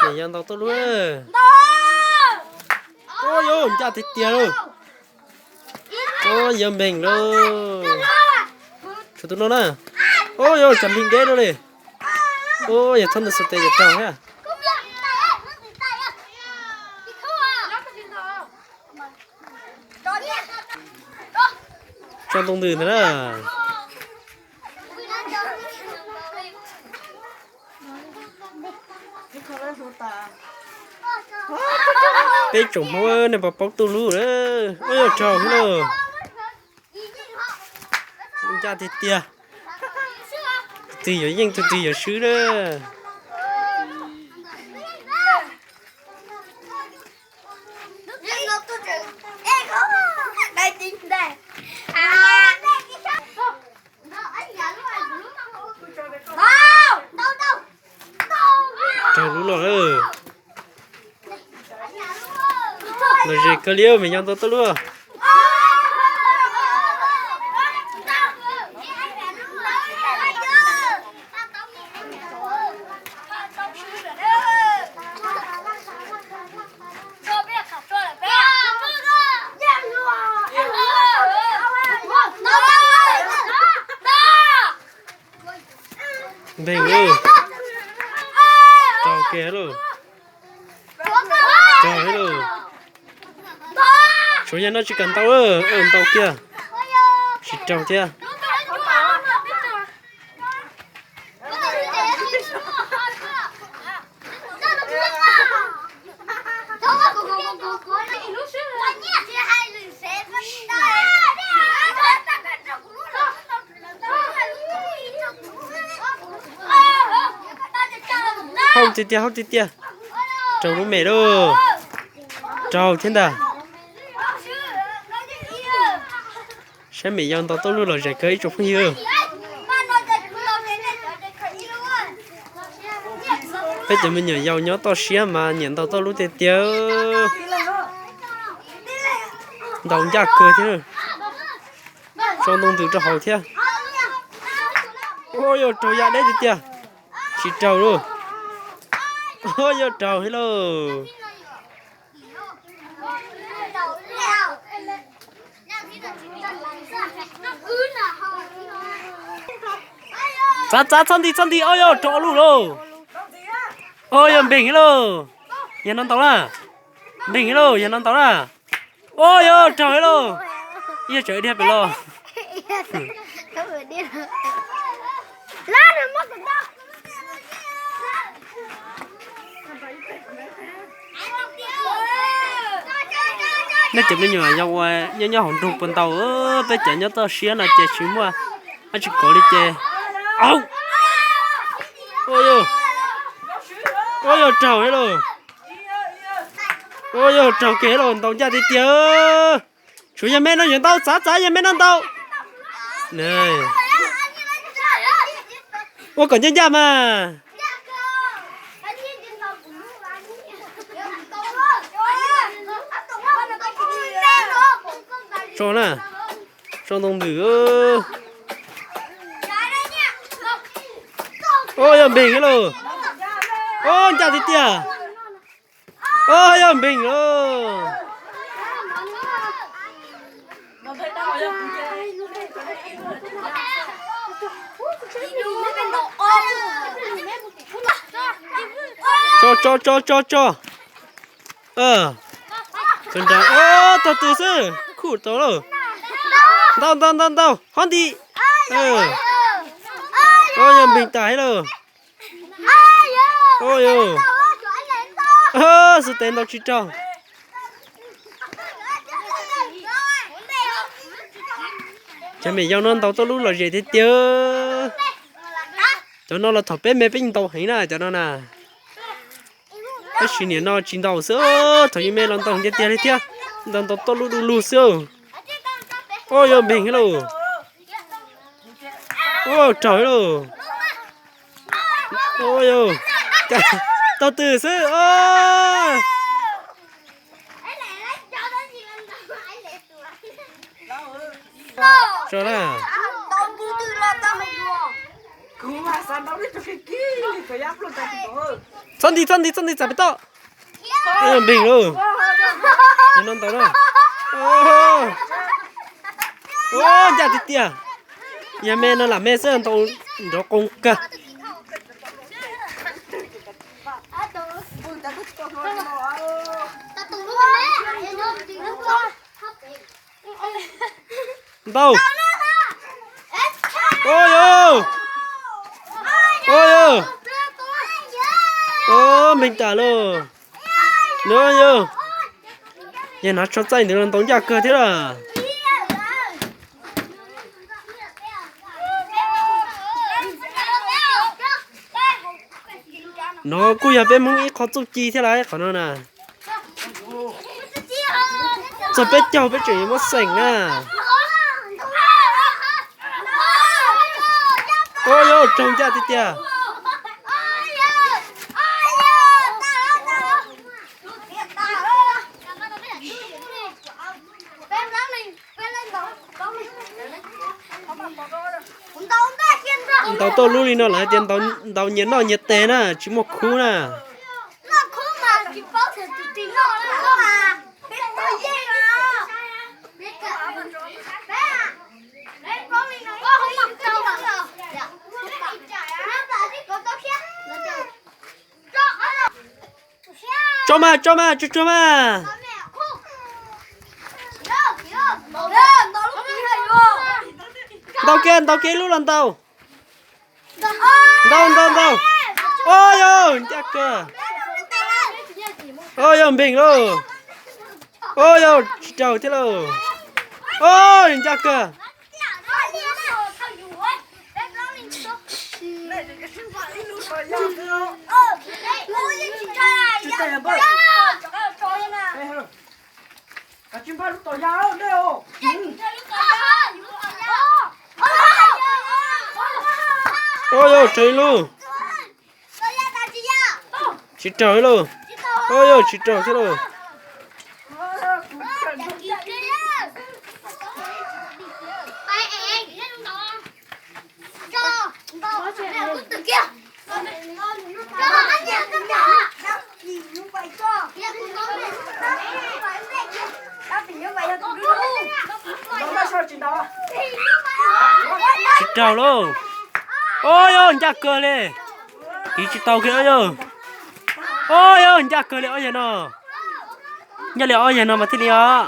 Niam yau ntau tuaj lub. Ua yuav ncaj tiag tiag lauj. Ua yuav npeeg lauj. Tshuav tus no na. Ua yuav tsam npeeg deb no li. Ua yog txhob ntawd xus tes yog raug thiab. Tso ntoo ntws ntag na. Peb tsoom Hmoob nej puas paub tuj lub lawm? Ua yuav raug thiab lauj. Ncaj tiag tiag. Tus twg yuav yeej tus twg yuav swb na. Raug lub los lawm. Los ze kawg li, me nyuam ntau tuaj lub. Npeeg lauj. Raug kiag lauj. Raug thiab lauj. Suav yog no tsis kam ntau, ntau kiag. Tsis raug thiab. Hauj tiag tiag, hauj tiag tiag. Raug lub me lauj. Raug thiab ntag. Saib me nyuam ntau tuaj lub los zais kawg ib tsoom phooj ywg. Peb cov me nyuam yaus nyob toj siab mas nyiam ntau tuaj lub tiag tiag. Ntau ncaj kawg thiab. Tso ntoo ntws rau hauv thiab. Ua yuav raug ya deb tiag tiag. Tsis raug lauj. Ua yuav raug thiab lauj. Txav txav txhob nti txhob nti, ua yuav raug lub lauj. Ua yuav npeeg thiab lauj. Yog no ntau na. Npeeg thiab lauj, yog no ntau na. Ua yuav raug thiab lauj. Yog tsam dhia pem los. Nej cov me nyuam yaus uas nyob nyob hauv nroog puas ntau, peb cov nyob toj siab no ces tsis muaj dab tsi kov li ces. Au! Ua yuav raug thiab lauj. Ua yuav raug kiag thiab lauj, ntau ncaj tiag tiag. Tsuav yog me no yuav ntau, txav txav yog me no ntau. Ua kom ncaj ncaj mas. Tso na, tso ntoo ntws. Ua yuav npeeg thiab lauj. Ua ncaj tiag tiag. Ua yuav npeeg lauj. Tso tso tso tso tso. Tag tw xwb, khuj tau lauj. Ntau ntau ntau ntau, hov nti. Ua yuav npeeg tas thiab lauj. Xwb tes ntau tsis raug. Cov me nyuam yaus no ntau tuaj lub los zem tiag tiag. Cov no los thaum peb me peb ntau heev na cov no na. Tab sis nim no tsis ntau xwb, thaum yus me los ntau tiag tiag li thiab. Ntau ntau tuaj lub du lug xwb. Ua yuav npeeg thiab lauj. Ua raug thiab lauj. Ua yuav tag tw xwb. Tso na. Kuv mas xav ntaus ib tug kiv kiv li, kuv yab pluj tas tus. Txhob nti, txhob nti, txhob nti, txav peb toj. Npeeg lauj. Nws no ntau na. Ua ncaj tiag tiag. Yog me no lam me xwb ntau nrov qoo kawg. Ntau. Ua yog. Ua yog. Npeeg tas lauj. No yog. Yog hnav tsho txaij ntawd los ntau ncaj kawg thiab lawm. No kuj yog peb Hmoob ib qho txuj ci thiab lauj qhov no na. Txog peb caug peb tseem yuav muab xeem na. Ua yog raug ncaj tiag tiag. Ntaus tau lub li no lawv hais tias ntaus nyias noj nyias tes na, tsis muaj khub na. Tso mas, tso mas, tsuag tsuag mas. Ntaus kiag, ntaus kiag ib lub los ntaus. Ntaus, ntaus, ntaus. Ua yog ncaj kawg. Ua yog npeeg lauj. Ua yog tsis raug thiab lauj. Ua ncaj kawg. Ua yog raug ib lub. Tsis raug ib lub. Ua yog tsis raug thiab lauj. Tsis raug lauj. Ua yog ncaj kawg li. Tiv tsis tau kiag yog. Ua yog ncaj kawg li ob yawg no. Nyob li ob yawg no mas thiaj li os.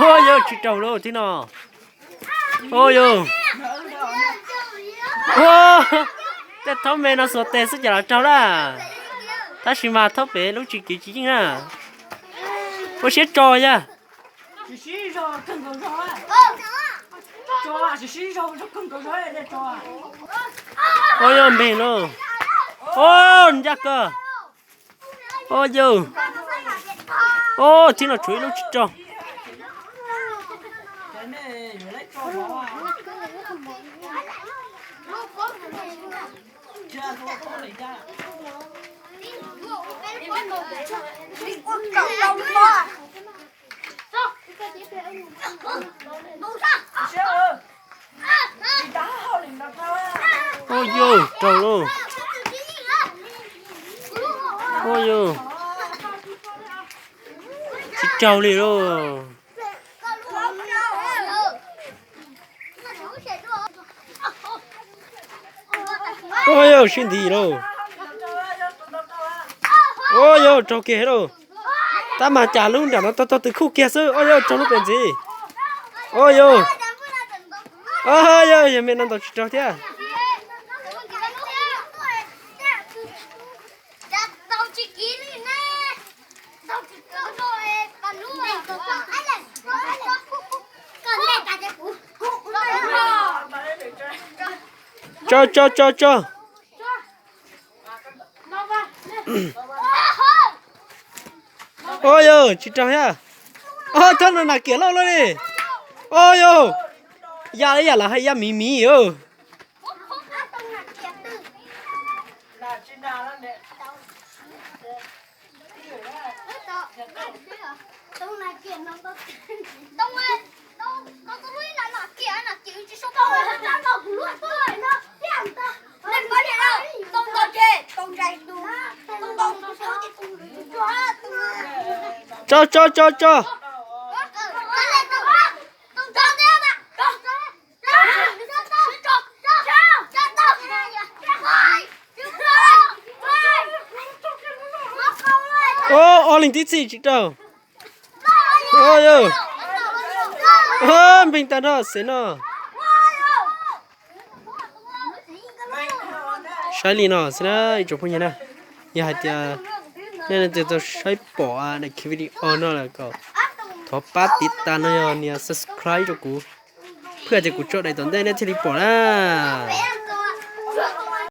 Ua yog tsis raug lauj tib no. Ua yog. Ua, tej thaub me no xuas tes xwb cas los raug lawm. Tab sis mas thaub pem lub tsis kiv tsis yeej na. Ua siab tso yag. Ua yog npeeg lauj. Ua ncaj kawg. Ua yog. Ua tib no tshuav ib lub tsis raug. Ua yog raug lauj. Ua yog tsis raug li lauj. Ua yog sib nti lauj. Ua yog raug kiag lauj. Tab mas cas lub nram no tau tau tws khuj kiag xwb. Ua yog raug lub pem ntxiv. Ua yog. Ua yog yog me no ntaus tsis raug thiab. Tso tso tso tso. Ua yog tsis raug thiab. Ua thaub no nas kiam loj loj li. Ua yog. Ya li yam lawv hais ya miv miv. Tso, tso, tso, tso. Ob leeg tib txhij tsis raug. Npeeg tag nrho xev no. Saib li no xwb na ib tsoom phooj ywg na. Yog hais tias nej leej twg tau saib pom daim video no lawm kom thov pab tiv tas no yog nias subscribe rau kuv, thiab tias kuv tso daim tom ntej nej thiaj li pom na.